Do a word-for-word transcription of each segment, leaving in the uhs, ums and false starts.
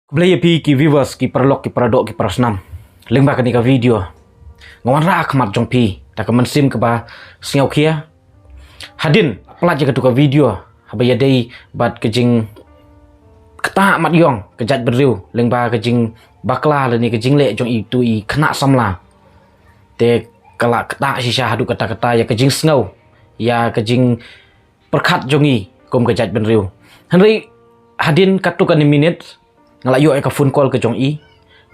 Khublei ïa phi ki viewers, ki paralok, ki paradoh, ki parasnam. Lyngba kane ka video nga wanrah ha khmat jong phi da ka mynsiem kaba sngewkhia. Hadien pynlait ïa katu ka video, haba ïadei bad ka jingktah mat ïong ka jaitbynriew lyngba ka jingbakla lane ka jingleh jong itu i khynnah samla, te ka la ktah shisha haduh katta katta ïa ka jingsngew, ïa ka jingpyrkhat jong i kum ka jaitbynriew. Hynrei hadien katto katne minit nga la ïoh ïa ka phone call ka jong i,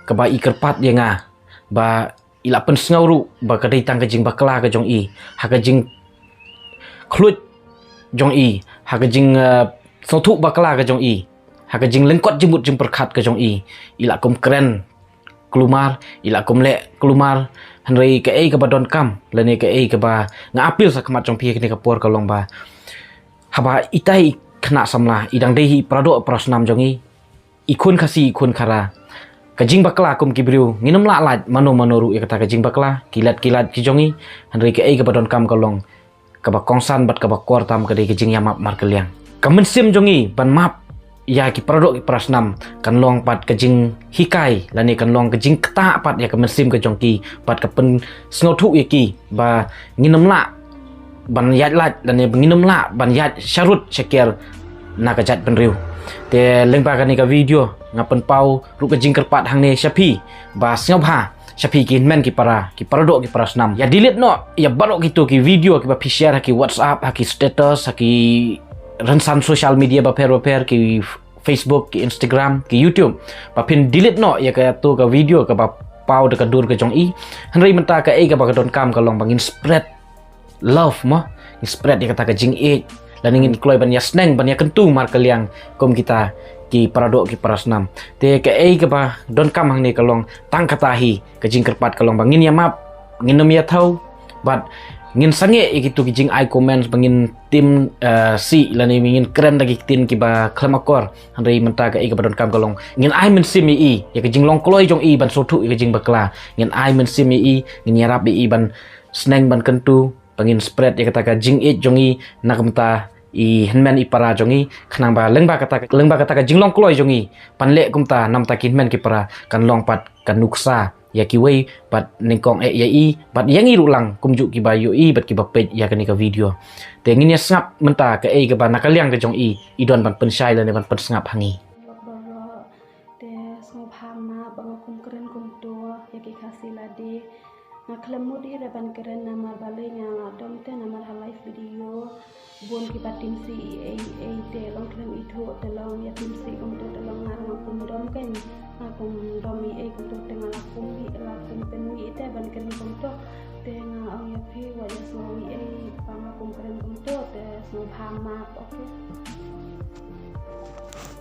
kaba i kyrpad ïa nga ba i la pynsngew ruh ba ka dei tang ka jingbakla ka jong i, ha ka jingkhluit jong i, ha ka jing, eh, sngewthuh bakla ka jong i, ha ka jinglyngkot jingmut jingpyrkhat ka jong i, i la kum kren kulmar, i la kum leh kulmar. Hynrei kaei kaba donkam lane kaei kaba nga appeal sha khmat jong phi ha kane ka por ka long ba haba itai i khynnah samla i dang dei hi paradoh parasnam jong i, i khun Khasi, i khun Khara, ka jingbakla kum ki briew ngin ym lah lait mano mano ruh ïa kata ka jingbakla, ki lait ki lait ki jong i. Hynrei kaei kaba donkam ka long kaba kongsan bad kaba kor tam ka dei ka jingïamap markylliang. Ka mynsiem jong i ban map ïa ki paradoh ki parasnam kan long pat ka jinghikai lane kan long ka jingktah pat ïa ka mynsiem ka jong ki, pat ka pynsngewthuh ïa ki ba ngin ym lah ban ïaid lait lane ngin ym lah ban ïaid sharud shaker na ka jaitbynriew. Te lyngba kane ka video nga pynpaw ruh ka jingkyrpad hangne sha phi ba sngewbha sha phi ki hynmen ki para, ki paradoh ki parasnam, ïa delete noh ïa baroh kito ki video kiba phi share ha ki WhatsApp, ha ki status, ha ki rynsan social media bapher bapher, ki Facebook, ki Instagram, ki YouTube, ba phin delete noh ïa kato ka video kaba paw da ka dur ka jong i. Hynrei mynta kaei kaba ka donkam ka long ba ngin spread love mo, ngin spread ïa kata ka jingïeit, lane ngin kloi ban ïasneng ban ïakyntu markylliang kum kita ki paradoh ki parasnam. Te kaei kaba donkam hangne ka long tang kata hi, ka jingkyrpad ka long ba ngin ïamap, ngin ym ïathew, bad ngin sangeh ïa kitu ki jingai comments ba ngin tim, eh, sih lane ngin kren da ki ktien kiba khlem akor. Hynrei mynta kaei kaba donkam ka long ngin ai mynsiem ïa i, ïa ka jinglong kloi jong i ban sngewthuh ïa ka jingbakla. Ngin ai mynsiem ïa i, ngin ïarap ïa i ban sneng ban kyntu, ba ngin spread ïa kata ka jingïeit jong i na kumta i hynmen i para jong i, khnang ba lyngba kata, lyngba kata ka jinglong kloi jong i ban leh kumta, namta ki hynmen ki para kan long pat ka nuksa ïa kiwei bad nyngkong eh ïa i bad ïa ngi ruh lang kumjuh kiba ïohi bad kiba peit ïa kane ka video. Te ngin ïa sngap mynta kaei kaba na ka liang ka jong i i don ban pynshai lane ban pynsngap ha ngi. Te sngewbha map ba nga kum kren kumto ïa ki Khasi lade. Nga khlem mut ïa ban kren namar balei nga dom te namar ha live video bun kiba tim sih ei ei te long khlem ithuh te long ïa tim sih kumto te long nga nga kum dom kein, nga kum dom ei ei kumto te nga la kum hi la kum pynwi te ban kren kumto. Te nga ong ïa phi wat ïa sngew ei ei ba nga kum kren kumto te sngewbha map, okay.